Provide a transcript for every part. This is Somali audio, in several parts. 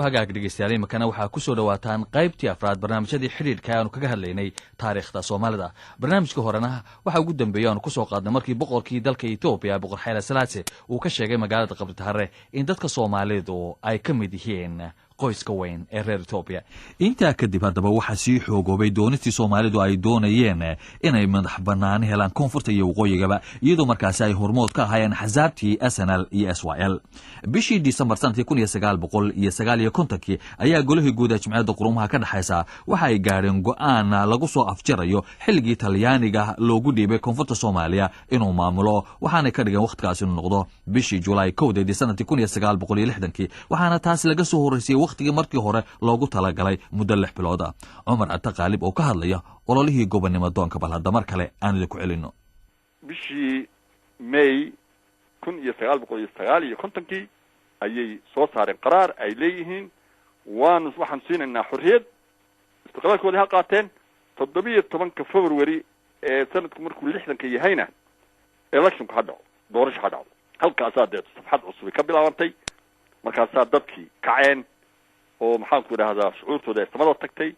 Hagaag dhegeystayaal, iminkana waxaa kusoo dhawaataan qaybtii afraad barnaamijyadii xidhiidhka aanu kaga hadlaynay taariikhda Soomaalida. Barnaamijka horena waxaa ugu dambeeyey aanu kusoo qaadnay markii boqorkii dalka Etoobiya, Boqor Xayla Salaase, uu ka sheegay magaalada Qabritahare in dadka Soomaalidu ay ka mid yihiin qoyska weyn ee reer Etoobiya. Intaa kadib haddaba waxaa sii xoogoobay doonistii Soomaalidu ay doonayeen inay madax banaani helaan koonfurta iyo waqooyigaba, iyadoo markaasi ay hormood ka ahaayeen axsaabtii SNL iyo SYL. Bishii Disembar sanadkii 1959-kii ayaa golihii guud ee Jimciyadda Qurumaha ka dhexaysa waxa ay gaadheen go-aan lagu soo afjarayo xilligii Talyaaniga loogu dhiibay koonfurta Soomaaliya inuu maamulo, waxaanay ka dhigeen wakhtigaas inuu noqdo bishii Julaay 1-deedii sanadkii 1960-kii, waxaana taas laga soo horreysiyey wakhtigii markii hore loogu talagalay muddo 6 bilood ah. Cumar Carte Qaalib oo ka hadlaya ololihii gobonnimo doonka, bal hadda mar kale aan idinku celino. Bishii May 1959-kii ayay soo saareen qaraar ay leeyihiin waxaanu siinaynaa xorriyad, istiqlaalkoodii ha qaateen. 17-ka February ee sanadku markuu 60-ka yahayna electionku ha dhaco, doorasho ha dhacdo. Halkaasaa dee safxad cusubay ka bilaabantay. Markaasaa dadkii kaceen oo, maxaanku idhahdaa, shucuurtooda ay samada tagtay,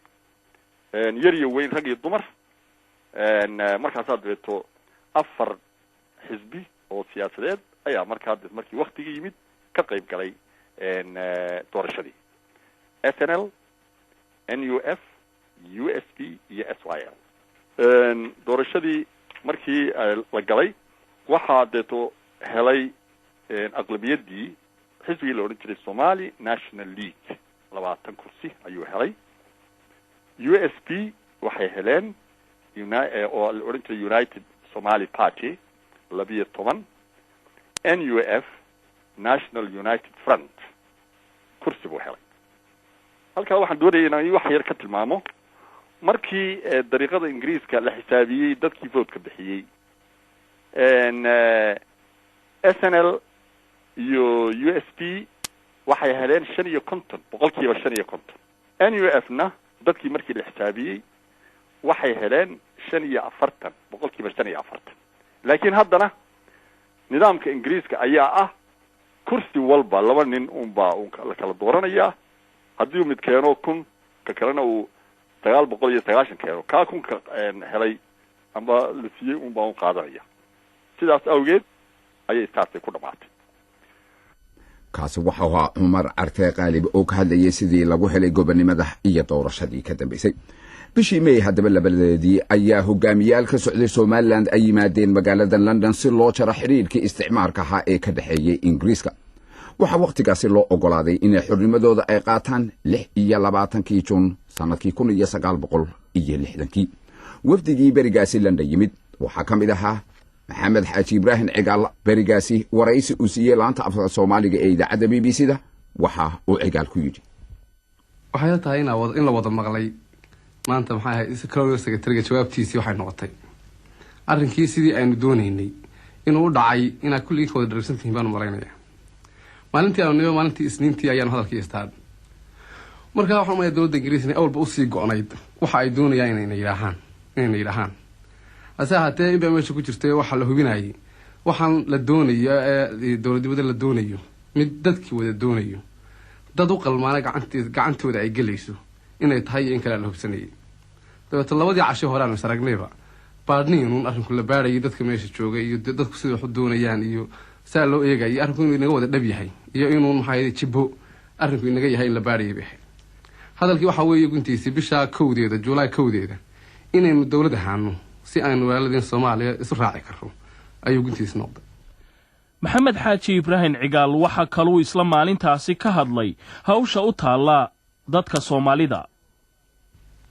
yar iyo weyn, rag iyo dumar. Markaasaa dabeeto afar xisbi oo siyaasadeed ayaa markaa markii waktigii yimid ka qayb galay doorashadii: SNL, NUF, USP iyo SYL. Doorashadii markii la galay waxaa deeto helay aqlabiyadii xisbigii la odhan jiray Somali National League, 20 kursi ayuu helay. USP waxay heleen, oo la odhan jiray United Somali Party, 12. NUF, National United Front, kursi buu helay. Halkaa waxaan doonaya inaan wax yar ka tilmaamo. Markii dariiqada Ingiriiska la xisaabiyey dadkii vote-ka bixiyey, SNL iyo USP waxay heleen 55%, 55%. NUF na dadkii markii la xisaabiyey waxay heleen 45%, 45%. Laakiin haddana nidaamka Ingiriiska ayaa ah kursi walba laba nin unbaa la kala dooranayaa. Haddii uu mid keeno 1000, ka kalena uu 990 keeno, kaa 1000-ka helay amba la siiyey un baa un qaadanaya. Sidaas awgeed ayay taasay ku dhamaatay. Kaasi waxau ahaa Cumar Carte Qaalib oo ka hadlayay sidii lagu helay gobonnimada iyo doorashadii ka dambaysay. Bishii May haddaba 2-deedii ayaa hogaamiyaal ka socday Somaliland ay yimaadeen magaalada London si loo jaro xidhiidhkii isticmaarka ahaa ee ka dhexeeyey Ingiriiska. Waxaa wakhtigaasi loo oggolaaday inay xornimadooda ay qaataan 26-kii Juun sannadkii 1960-kii. Wafdigii berigaasi London yimid waxaa ka mid ahaa Maxamed Xaaji Ibraahim Cigaal. Berigaasi waraysi uu siiyey laanta afka Soomaaliga ee idaacadda BBC da waxa uu Cigaal ku yidhi: Waxay tahay in la wada maqlay maanta, maxay ahayd, colonial secretary-ga jawaabtiisii waxay noqotay arrinkii sidii aynu doonaynay inuu u dhacay. Inaad kulligii ka wada dharagsan tihiin baanu malaynaya. Maalintii aanu nimo, maalintii Isniintii, ayaanu hadalkii istaadh. Markaa waxaan umaya dowladda Ingiriis inay awalba usii go-nayd waxa ay doonayaan inayna yidhaahaan. Hase ahaatee, in baa meesha ku jirtay, waxaa la hubinayay waxaan la doonayo ee dowladnimada la doonayo mid dadkii wada doonayo, dad u qalmaana gacantooda ay gelayso inay tahay iyo in kalea la hubsanayay. Dabeeto labadii casho hore aanu is aragnayba baadhniinuun arrinku la baadhayay dadka meesha joogay iyo dadku sida wax u doonayaan iyo saa loo eegayay arrinku inuu inaga wada dhab yahay iyo inuun, maxaa, jibbo arrinku inaga yahay in la baadhayay bay ahayd. Hadalkii waxaa weeye guntiisii bishaa 1-deeda, Julaay 1-deeda, inaynu dowlad ahaano si aynu walaaladeen Soomaaliya isu raaci karro ayuu guntiisi noqday. Maxamed Xaaji Ibraahim Cigaal waxaa kaluu isla maalintaasi ka hadlay hawsha u taalla dadka Soomaalida.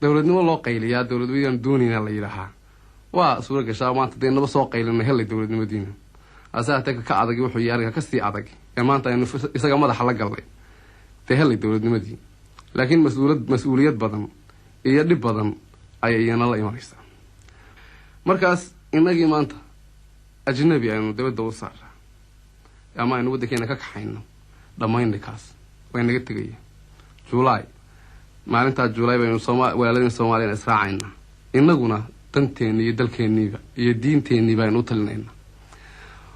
Dowladnimo loo qayliyaa, dowladnimadaan doonayna la yidhaahaa, waa suura gashaa. Maanta dee naba soo qaylina helay dowladnimadiina. Hase ahaatee, ka adag wuxuu yahay arrinka kasii adag ee maanta aynu isaga madaxa la galnay. Dee helay dowladnimadii, laakiin mas-uuliyad badan iyo dhib badan ayay iyana la imanaysaa. Markaas innagii maanta ajnabi aynu dabadda u saaraa ama aynu waddankeena ka kaxayno dhammaynay, kaas way naga tegaya Julaay. Maalintaa Julaay baynu walaaladeen Soomaaliyana israacaynaa, innaguna danteenni iyo dalkeenniiba iyo diinteenniiba aynu u talinaynaa.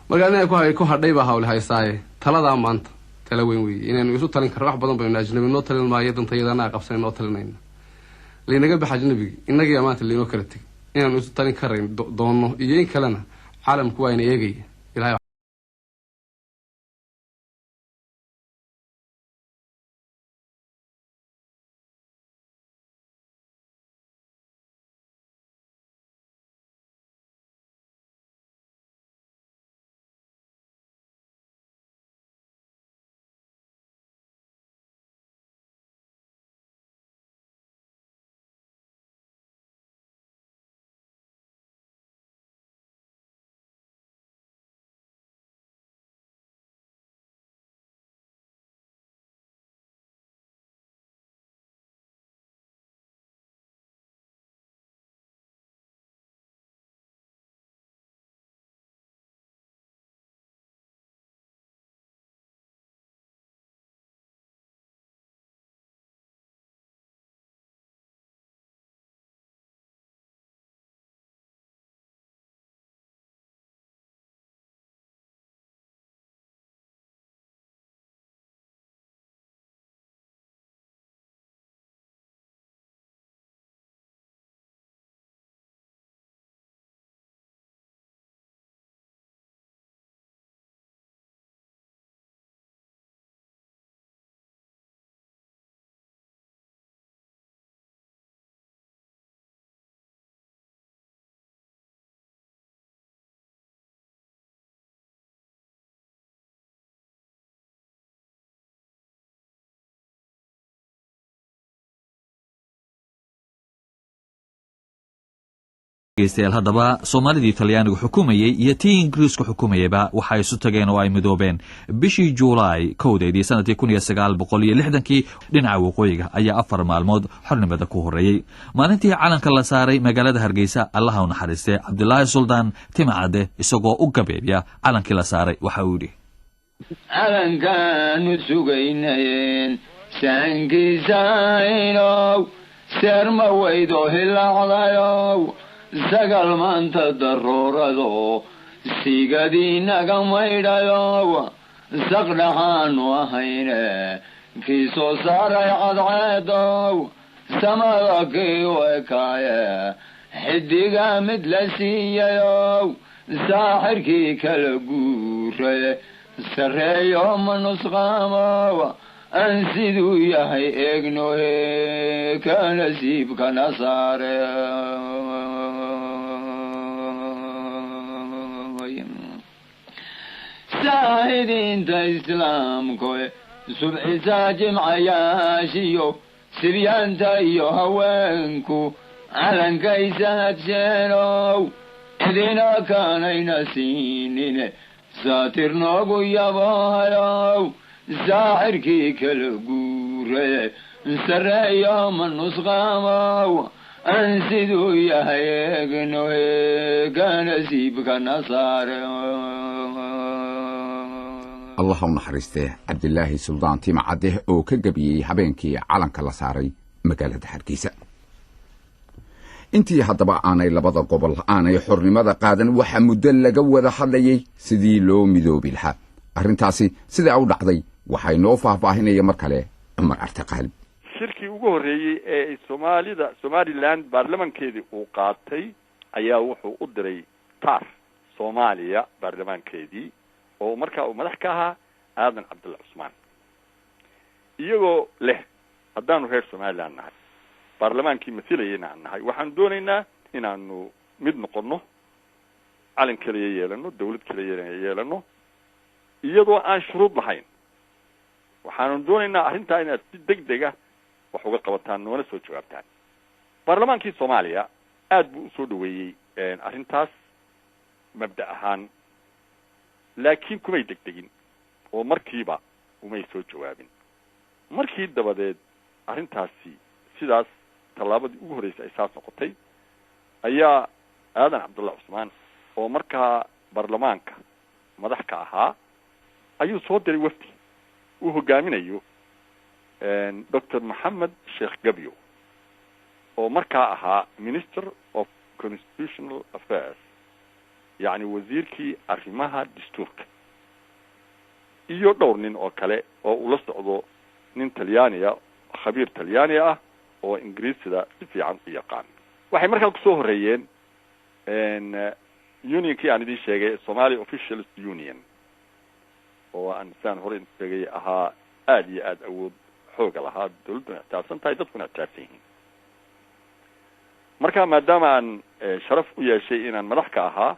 Markaa ina ku hadhay baa hawle haysaaye taladaa maanta. Tala weyn weeye inaynu isu talin karno. Wax badan baynu ajnabi noo talin maayo, dantayada anaa qabsanay noo talinayna. Laynaga bax ajnabigi, innagiyaa maanta laynoo kala tegay. Inaanu isu talin karayn doonno iyo in kalena caalamku waa ina eegaya. Ilahay. Dhegeystayaal, haddaba Soomaalidii Talyaanigu xukumayey iyo tii Ingiriisku xukumayeyba waxay isu tageen oo ay midoobeen bishii Juulaay 1deedii sanadkii 1960kii. Dhinaca waqooyiga ayaa 4 maalmood xornimada ku horreeyey. Maalintii calanka la saaray magaalada Hargeysa, Allaha u naxariistee Cabdilaahi Suldaan Timacadde isagoo u gabeebya calankii la saaray waxa uu yidhi: Calankaanu sugaynayeen saankiisaynow, seerma weydo hilaacdayow, sagal maanta daruurado sigadii naga maydhayow, saqdhaxaanu ahayne kii soo saaray cadceedow, samada kii u ekaaye xidiga mid la siiyayow, saaxirkii kala guuray sarreeyo ma nusqaamow, aan siduu yahay eegnohe ka nasiibkana saare. Saahidiinta islaamkoe subxisaa jimcayaashiyo sibyaanta iyo haweenku calankaysa hadsheenow, cidina kaanayna siinine saatir noogu yaboohayow, saaxirkii kala guuraye sarreeyo ma nusqaamow, aan siduu yahay eegnohe ka nasiibkana saare. Allah u naxariistee Cabdilaahi Suldaan Timacadde oo ka gebiyey habeenkii calanka la saaray magaalada Hargeysa. Intii haddaba aanay labada gobol aanay xornimada qaadan, waxaa muddo laga wada hadlayey sidii loo midoobi lahaa. Arrintaasi sidaa u dhacday waxay noo faahfaahinaya mar kale Cumar Carte Qaalib. Shirkii ugu horreeyey ee ay Soomaalida Somaliland baarlamankeedii uu qaatay ayaa wuxuu u diray taar Soomaaliya baarlamaankeedii, oo markaa uu madax ka ahaa Aadan Cabdulla Cusmaan, iyagoo leh: "Haddaanu reer Somaliland nahay, baarlamaankii masilayayna aan nahay, waxaanu doonaynaa inaanu mid noqono, calan keliya yeelano, dawlad keliya yeelano, iyadoo aan shuruud lahayn. Waxaanu doonaynaa arrintaa inaad si deg dega wax uga qabataan, noona soo jawaabtaan." Baarlamaankii Soomaaliya aad buu usoo dhaweeyey arrintaas mabda ahaan, laakiin kumay degdegin oo markiiba umay soo jawaabin. Markii dabadeed arrintaasi sidaas tallaabadii ugu horreysay ay saas noqotay, ayaa Aadan Cabdulla Cusmaan oo markaa baarlamaanka madax ka ahaa ayuu soo diray wafdi uu hogaaminayo Doctor Maxamed Sheekh Gabyo, oo markaa ahaa Minister of Constitutional Affairs, yacni wasiirkii arrimaha dastuurka. Iyo dhowr nin oo kale oo uu la socdo nin Talyaaniya, khabiir Talyaani ah oo Ingiriisida si fiican u yaqaan. Waxay markaa kusoo horreeyeen unionkii aan idin sheegay, Somalia Officials Union, oo aan sidaan hore idin sheegay ahaa aada iyo aada awood xooga lahaa, dawladduna ictiraafsan tahay, dadkuna ictiraafsan yihiin. Marka maadaama aan sharaf u yeeshay inaan madax ka ahaa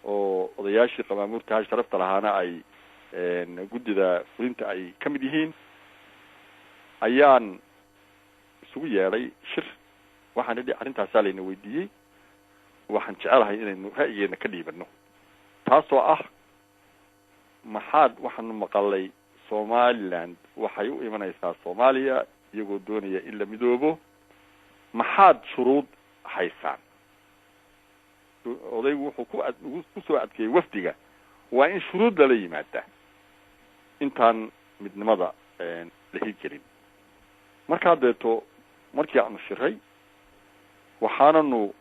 oo odayaashii qamaamuurtaha sharafta lahaana ay guddida fulinta ay ka mid yihiin, ayaan isugu yeedhay shir. Waxaan idhi, arrintaasaa layna weydiiyey, waxaan jecelahay inaynu ra'yigeena ka dhiibano, taasoo ah maxaad waxaanu maqalay Somaliland waxay u imanaysaa Soomaaliya iyagoo doonaya in la midoobo, maxaad shuruud haysaan? Odaygu wuxuu ku ad kusoo adkeeyey wafdiga waa in shuruud lala yimaadaa intaan midnimada la hirgelin. Markaa deeto markii aanu shiray, waxaananu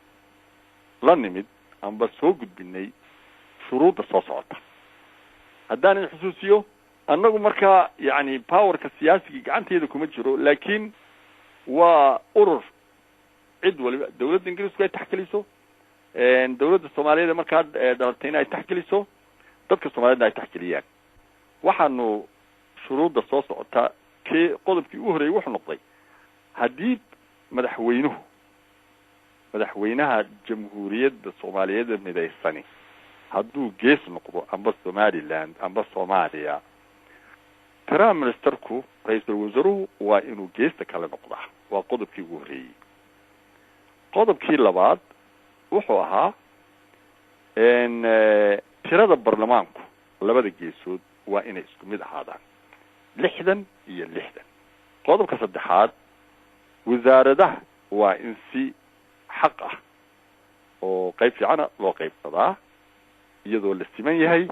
la nimid amba soo gudbinay shuruudda soo socota. Haddaan idin xusuusiyo, annagu markaa yacni powerka siyaasigii gacanteeda kuma jiro, laakiin waa urur cid waliba, dawladda Ingiriisku ay taxgeliso, dawladda Soomaaliyeed markaa dhalatayna ay taxgeliso, dadka Soomaaliyedna ay taxgeliyaan. Waxaanu shuruudda soo socota kee qodobkii u horreeyey wuxuu noqday haddii madaxweynuhu, madaxweynaha Jamhuuriyadda Soomaaliyeed midaysani, hadduu gees noqdo, amba Somaliland amba Soomaaliya, prime ministerku, ra-iisul wasaaruhu, waa inuu geesta kale noqdaa. Waa qodobkii ugu horreeyey. Qodobkii labaad wuxuu ahaa tirada baarlamaanku labada geesood waa inay isku mid ahaadaan, 60 iyo 60. Qodobka saddexaad, wasaaradaha waa in si xaq ah oo qayb fiicana loo qaybsadaa iyadoo la siman yahay.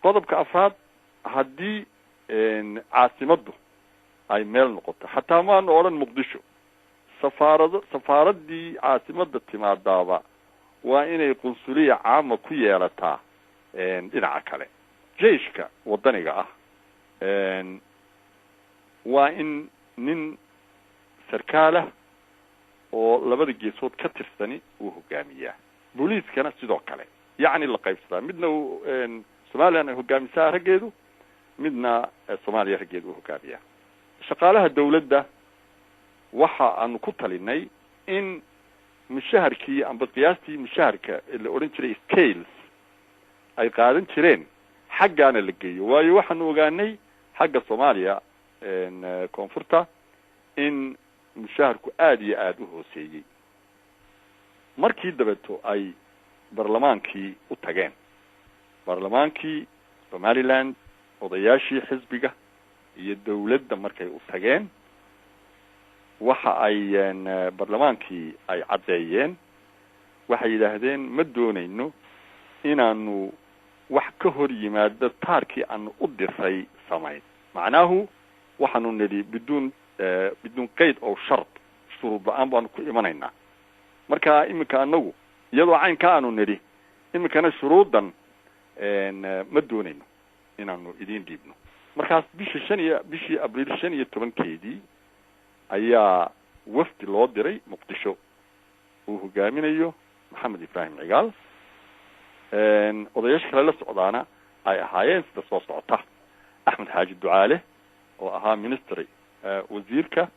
Qodobka afraad, haddii caasimaddu ay meel noqoto, xataa maanu odhan Muqdisho, safaarado, safaaraddii caasimadda timaadaaba waa inay qunsuliya caama ku yeelataa dhinaca kale. Jeiska waddaniga ah waa in nin sarkaalah oo labada geesood ka tirsani uu hogaamiyaa. Booliiskana sidoo kale, yacni la qaybsadaa, midna uu Somaliland ay hogaamisaa raggeedu, midna Soomaaliya raggeedu uu hogaamiyaa. Shaqaalaha dawladda waxa aanu ku talinay in mushaharkii amba qiyaastii mushaharka la odhan jiray scales ay qaadan jireen xaggaana la geeyo, waayo waxaanu ogaanay xagga Soomaaliya koonfurta in mushaharku aada iyo aada u hooseeyey. Markii dabeeto ay baarlamaankii u tageen, baarlamaankii Somaliland, odayaashii xisbiga iyo dawladda markay u tageen, waxa ay baarlamaankii ay caddeeyeen, waxay yidhaahdeen, ma doonayno inaanu wax ka hor yimaado taarkii aanu u diray samayn. Macnaahu waxaanu nidhi biduun qayd oo shard, shuruud la-aan baanu ku imanaynaa. Marka iminka anagu iyadoo caynka aanu nidhi, iminkana shuruuddan ma doonayno inaanu idiin dhiibno. Markaas bisha shan iyo bishii Abriil 15-keedii ayaa wafdi loo diray Muqdisho uu hogaaminayo Maxamed Ibraahim Cigaal, odayaasha kale la socdaana ay ahaayeen sida soo socota: Axmed Xaaji Ducaale oo ahaa ministry, wasiirka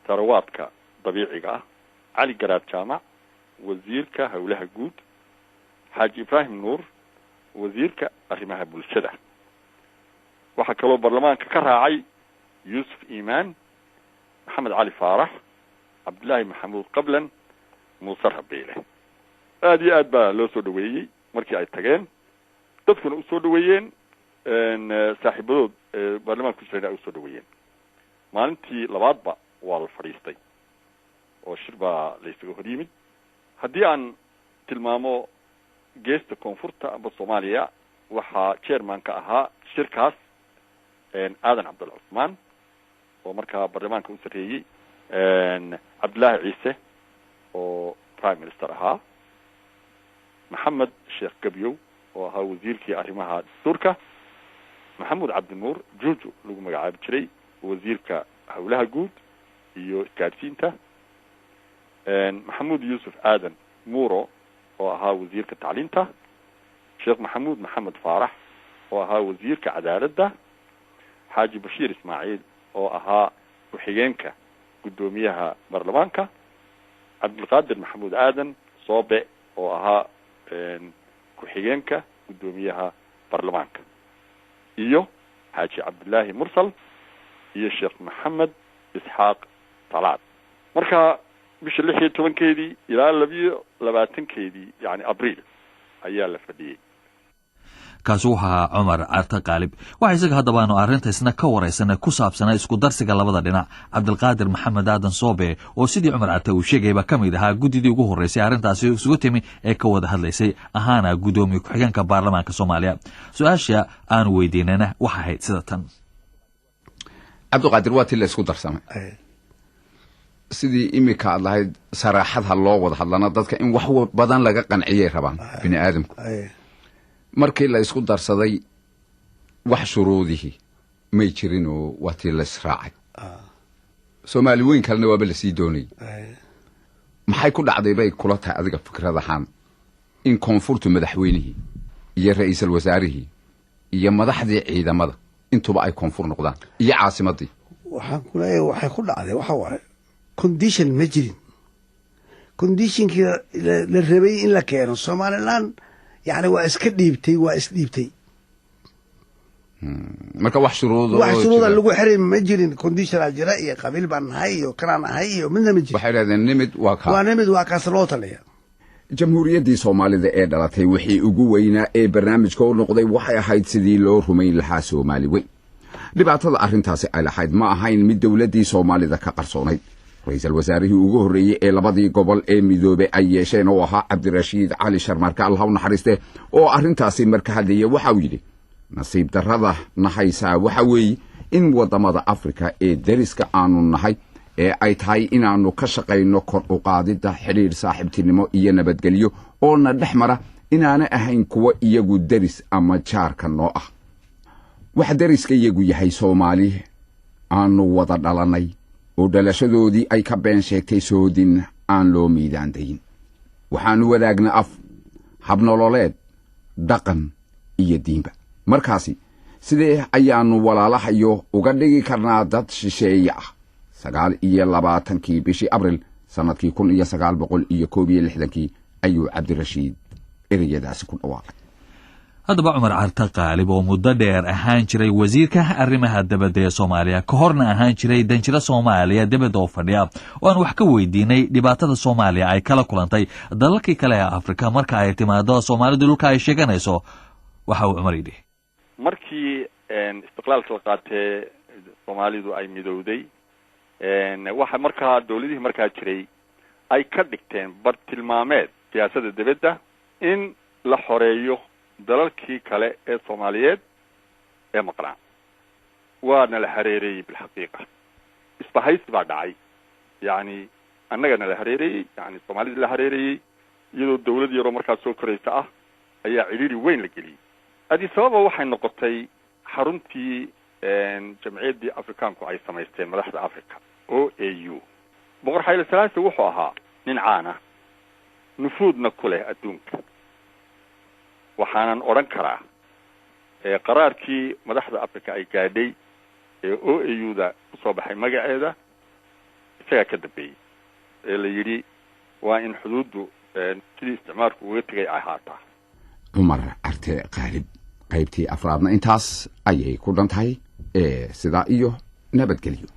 tarawaadka dabiiciga ah, Cali Garaad Jaamac, wasiirka howlaha guud, Xaaji Ibraahim Nuur, wasiirka arrimaha bulshada. Waxaa kaloo baarlamaanka ka raacay Yuusuf Iimaan, Maxamed Cali Faarax, Cabdillaahi Maxamuud Qablan, Muuse Rabiile. Aada iyo aad baa loo soo dhaweeyey markii ay tageen, dadkuna usoo dhaweeyeen, saaxiibadood baarlamaanka ku jirayna ay usoo dhaweeyeen. Maalintii labaadba waa la fadhiistay oo shir baa la isaga hor yimid. Haddii aan tilmaamo geesta koonfurta amba Soomaaliya, waxaa chairmanka ahaa shirkaas Aadan Cabdalla Cusmaan oo markaa baarlamaanka u sarreeyey, Cabdillaahi Ciise oo prime minister ahaa, Maxamed Sheekh Gabyow. oo ahaa wasiirkii arrimaha dastuurka, Maxamuud Cabdinuur Juju lagu magacaabi jiray, wasiirka howlaha guud iyo isgaadhsiinta, Maxamuud Yuusuf Aadan Muuro oo ahaa wasiirka tacliinta, Sheekh Maxamuud Maxamed Faarax oo ahaa wasiirka cadaaladda, Xaaji Bashiir Ismaaciil oo ahaa ku-xigeenka guddoomiyaha baarlamaanka, Cabdilqaadir Maxamuud Aadan Soobe oo ahaa ku-xigeenka guddoomiyaha baarlamaanka, iyo Xaaji Cabdillaahi Mursal iyo Sheekh Maxamed Isxaaq Talaad. Marka bisha 16-keedii ilaa 22-keedii, yani Abriil, ayaa la fadhiyey. Kaasi wuxuu ahaa Cumar Carte Qaalib. Waxa isaga haddaba aanu arrinta isna ka waraysanay ku saabsanaa isku darsiga labada dhinac Cabdilqaadir Maxamed Aadan Soobe, oo sidii Cumar Carte uu sheegayba ka mid ahaa guddidii ugu horreysay arrintaasi isugu timi ee ka wada hadlaysay, ahaana guddoomiye ku-xigeenka baarlamaanka Soomaaliya. Su-aasha aanu weydiinayna waxa ahayd sida tan. Cabdiqaadir, waa tii la isku darsamay. Sidii imika aad lahayd saraaxad ha loo wada hadlana, dadka in wax badan laga qanciyay rabaan bini aadamku. Markii la isku darsaday, wax shuruudihii may jirin oo waa tii la israacay. Soomaali weyn kalena waaba lasii doonayay. Maxay ku dhacday bay kula tahay adiga fikrad ahaan in koonfurtu madaxweynihii iyo ra-iisul wasaarihii iyo madaxdii ciidamada intuba ay koonfur noqdaan iyo caasimadii? Waxaan ku leeyahay, waxay ku dhacday waxa waaye condition ma jirin. Conditionkii la rabay in la keeno Somaliland, yani waa iska dhiibtay, waa isdhiibtay. Marka wax shuruudo wax shuruuda lagu xiray ma jirin. Conditionaa jira iyo qabiil baan nahay iyo kanaan ahay iyo midna ma jirin. Waxay idhahdeen nimid waa kaa. Waa nimid, waa kaas loo taliya. Jamhuuriyaddii Soomaalida ee dhalatay, wixii ugu weynaa ee barnaamijka u noqday waxay ahayd sidii loo rumayn lahaa Soomaali weyn. Dhibaatada arrintaasi ay lahayd ma ahayn mid dowladdii Soomaalida ka qarsoonayd. Ra-iisul wasaarihii ugu horreeyey ee labadii gobol ee midoobey ay yeesheen, oo ahaa Cabdirashiid Cali Sharmarka, Allah u naxariiste, oo arrintaasi marka hadlaya waxa uu yidhi: "Nasiib darrada nahaysaa waxa weeye in waddamada Afrika ee deriska aanu nahay, ee ay tahay inaannu ka shaqayno kor u qaadidda xidhiidh saaxiibtinimo iyo nabadgelyo oo na dhex mara, inaana ahayn kuwo iyagu deris ama jaarka noo ah. Waxa deriska iyagu yahay Soomaali aanu wada dhalannay oo dhalashadoodii ay ka been sheegtay soodin aan loo miidaandayin. Waxaannu wadaagna af, habnololeed, dhaqan iyo diinba. Markaasi sidee ayaannu walaalahayo uga dhigi karnaa dad shisheeye ah?" 29-kii bishii Abril sannadkii 1961-kii ayuu Cabdirashiid ereyadaasi ku dhawaaqay. Haddaba Cumar Carte Qaalib, oo muddo dheer ahaan jiray wasiirka arrimaha dibadda ee Soomaaliya, ka horna ahaan jiray danjiro Soomaaliya dibadda oo fadhiya, oo aan wax ka weydiinay dhibaatada Soomaaliya ay kala kulantay dalalkii kale ee Afrika marka ay timaado Soomaalidu dhulka ay sheeganayso, waxa uu Cumar yidhi: Markii istiqlaalka la qaatee Soomaalidu ay midowday, waxa markaa dawladihii markaa jiray ay ka dhigteen bartilmaameed siyaasadda dibadda in la xoreeyo dalalkii kale ee Soomaaliyeed ee maqnaa. Waana la hareereeyey bilxaqiiqa. Isbahaysi baa dhacay, yacni annagana la hareereeyey, yani Soomaalida la hareereeyey, iyadoo dawlad yaroo markaa soo koraysa ah ayaa cidhiiri weyn la geliyey. Addis Ababa waxay noqotay xaruntii jamciyaddii Afrikaanku ay samaysteen, madaxda Africa, OAU. Boqor Xayla Salaase wuxuu ahaa nin caana, nufuudna ku leh adduunka. Waxaanan odhan karaa qaraarkii madaxda Africa ay gaadhay ee OAU da kusoo baxay magaceeda isagaa ka dambeeyey, ee la yidhi waa in xuduuddu sidii isticmaalku uga tegay ay ahaataa. Cumar Carte Qaalib, qaybtii afraadna intaas ayay ku dhan tahay. Ee sidaa iyo nabadgelyo.